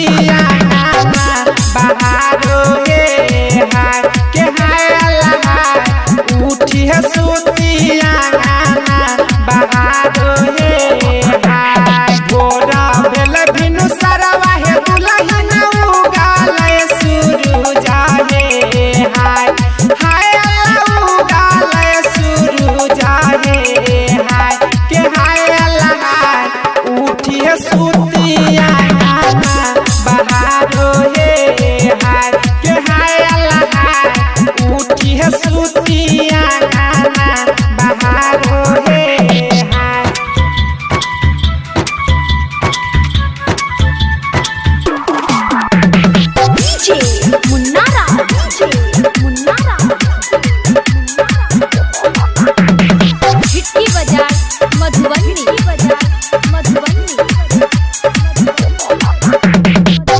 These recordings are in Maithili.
सुतिया बहारो हे हाय के हाय अल्लाह उठी है सुतिया बहारो हे हाय भोरा भेल भिनु सरवा हे दुलहिन उगाल सुरुजा हे हाय हाय अल्लाह उगाल सुरुजा हे हाय के हाय अल्लाह उठी है सुतिया बहारो हे हाय के हाय अल्लाह उठी है सुतिया बहारो हे हाय। DJ Munna DJ Munna Hitki Bazar Madhubani Bazar Madhubani.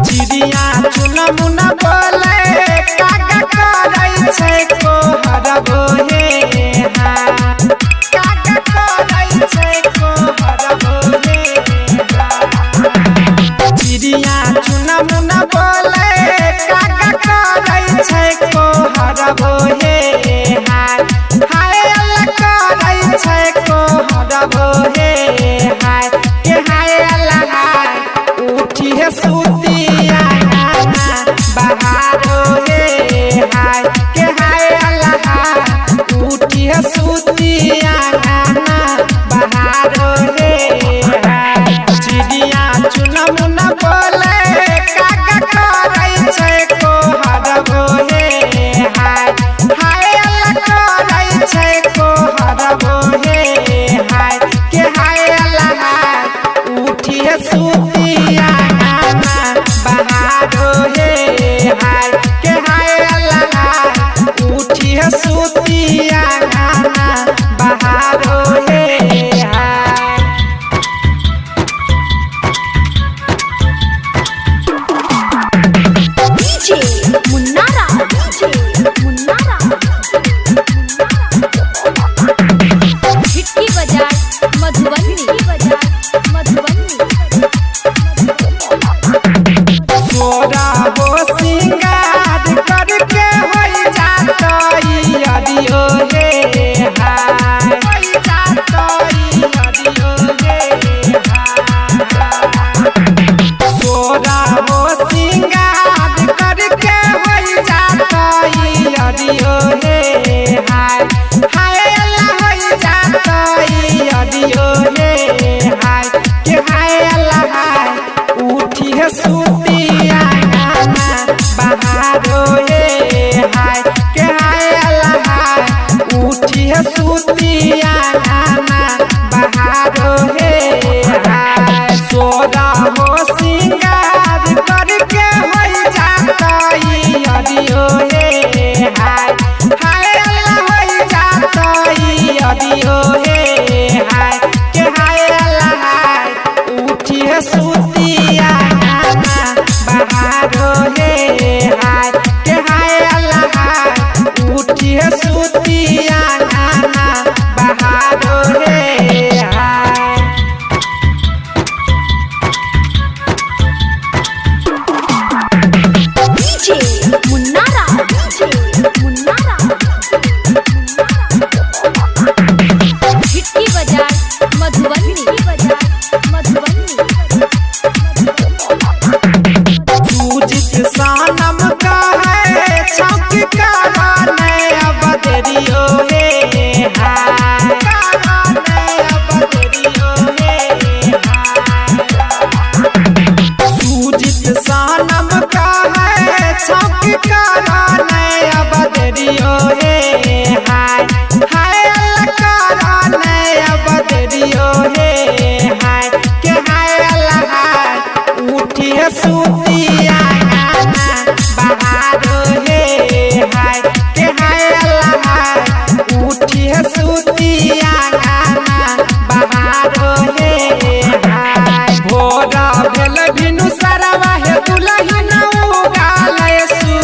चिड़िया चुनमुन बोले काका करै छै कोहर बोहे काका करै छै कोहर बोहे। चिड़िया चुनमुन बोले काका करै छै कोहर बोहे हाय हाय अल्लाह करै छै कोहर बोहे हाय के हाय अल्लाह हाय उठी है सुतिया बहारो हे हाय के हाय अल्लाह उठी है सुतिया बहारो हे हाय। चिड़िया चुनमुन बोले काका करै छै कोहर बोहे हाय हाय अल्लाह करै छै कोहर बोहे हाय के हाय अल्लाह उठी है सुतिया बहारो हे हाय के हाय अल्लाह उठी है सुतिया बहारो हे हाय। DJ Munna DJ Munna Hitki Bazar Madhubani Bazar Madhubani. सोरा हो सिंगार करके होई जातई अदियो हे हाय होई जातई अदियो हे हाय। सोरा हो सिंगार करके होई जातई अदियो हे हाय हाय अल्लाह होई जातई अदियो हे हाय के हाय अल्लाह हाय उठी है सुतिया बहारो हे हाय के हाय अल्लाह उठी है सुतिया बहारो हे हाय। सोरा हो सिंगार करके होई जातई अदियो हे हाय हाय अल्लाह होई जातई अदियो हे हाय के हाय अल्लाह हाय उठी है सुतिया बहारो हे हाय के हाय अल्लाह उठी है सुतिया बहारो हे हाय। DJ Munna DJ Munna Hitki Bazar Madhubani Bazar Madhubani. Sujit सनम कहे छौक कारण अब देरियो हे हाय कारण अब देरियो हे हाय। सुजित सनम कहे छौक कारण अब देरियो हे हाय हाय अल्लाह कारण अब देरियो हे हाय के हाय अल्लाह हाय उठी है सुतिया बहारो हे हाय के हाय अल्लाह उठी है सुतिया बहारो हे हाय। भोरा भेल भिनु सरवा हे दुलहिन उगाल सु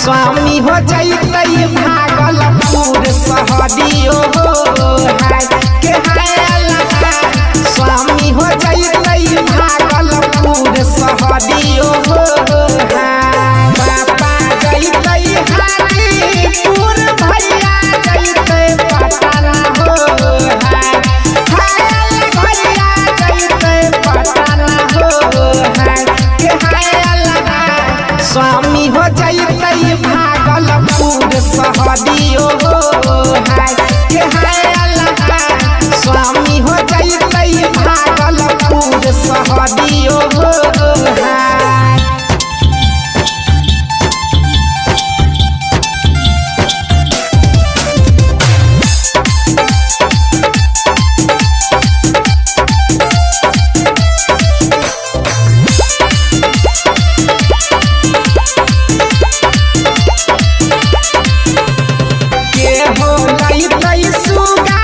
स्वामी हो जैतै भागलपुर सहरियो हो हाय के हाय अल्लाह। स्वामी हो जैतै भागलपुर सहरियो हो हाय। पापा जैतै हाजीपुर भैया जैतै पटना हो हाय। हाय अल्लाह भैया जैतै पटना हो हाय के हाय अल्लाह। स्वामी हो जैतै भागलपुर सहरियो हो हाय के हाय अल्लाह। स्वामी हो जैतै भागलपुर सहरियो हो हाय। के हो लैतै सुगा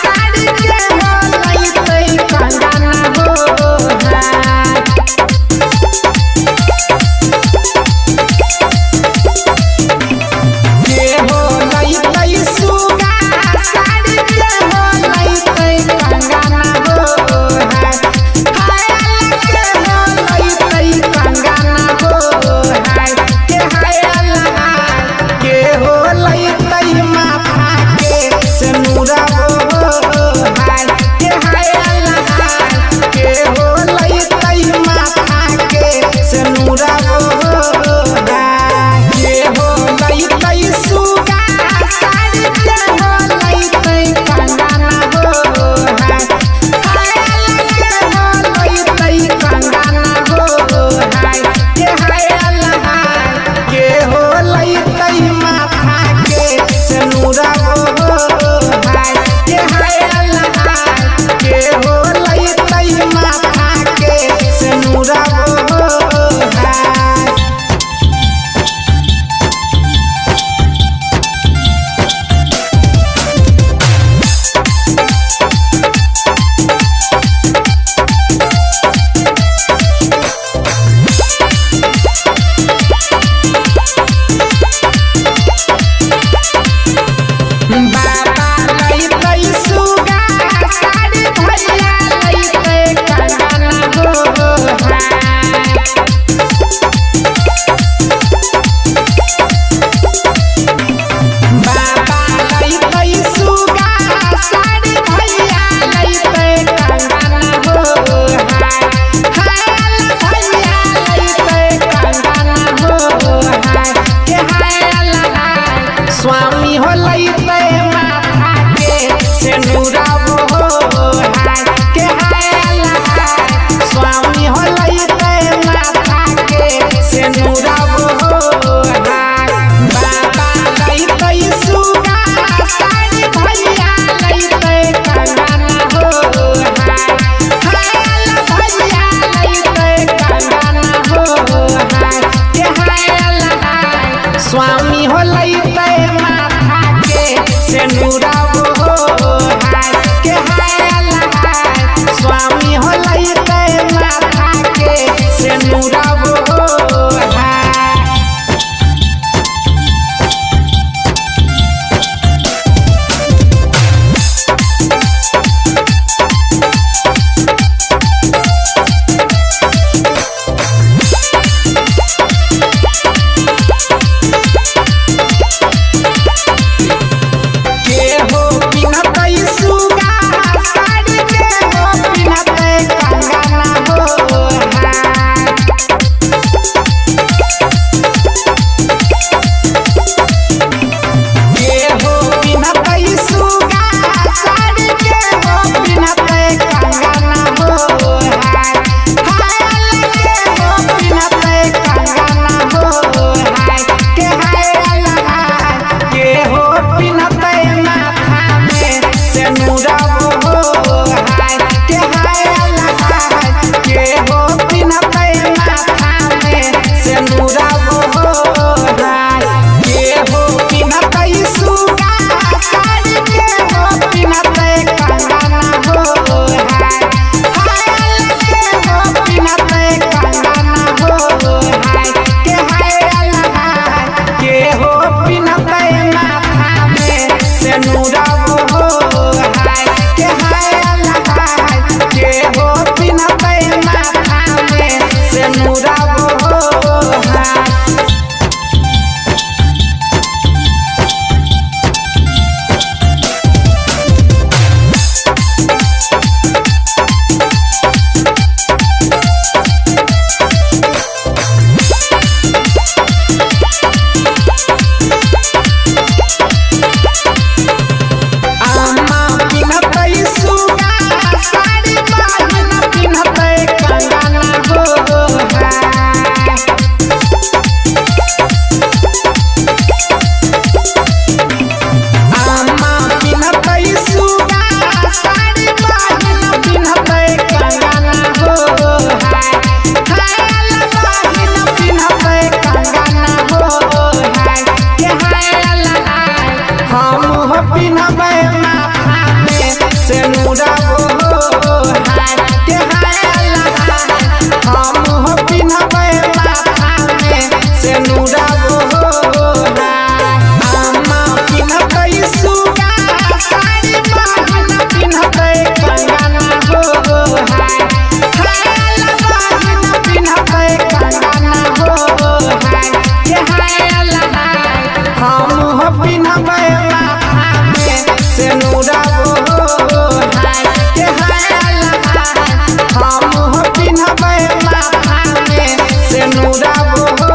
साड़ी के हो लैतै कंगना हो हाय। के हो लैतै सुगा साड़ी के हो लैतै कंगना हो हाय। हाय अल्लाह के हो लैतै कंगना हो हाय के हाय अल्लाह। के हो लैतै माथा के सिनुरा हो हाय के हाय अल्लाह। के हो लैतै माथा के सिनुरा हो हाय। के हो लैतै सुगा साड़ी के हो लैतै कंगना हो हाय। हाय अल्लाह के हो लैतै कंगना हो हाय के हाय अल्लाह। के हो लैतै माथा के सिनुरा हो हाय के हाय अल्लाह। के हो लैतै माथा के सिनुरा हो हाय। बाबा लैतै सुगा साड़ी भैया लैतै कंगना हो हाय। बाबा लैतै सुगा साड़ी भैया लैतै कंगना हो हाय। हाय अल्लाह भैया लैतै कंगना हो हाय के हाय अल्लाह। स्वामी हो लैतै माथा के सिनुरा हो हाय के हाय अल्लाह। स्वामी हो लैतै माथा के सिनुरा हो हाय। बाबा लैतै सुगा साड़ी भैया लैतै कंगना हो हाय। हाय अल्लाह भैया लैतै कंगना हो हाय के हाय अल्लाह। स्वामी हो लैतै माथा के सिनुरा हो हाय के हाय अल्लाह। स्वामी हो लैतै माथा के सिनुरा हो हाय। नूरा हो हाय। अम्मा पिन्हतै सुगा साड़ी, बहिन पिन्हतै कंगना हो हाय। हाय अल्लाह, बहिन पिन्हतै कंगना हो हाय। ये हाय अल्लाह हाय, हम हो पिन्हबै माथा में से नूरा हो हाय। ये हाय अल्लाह हाय, हम हो पिन्हबै माथा में से नूरा हो।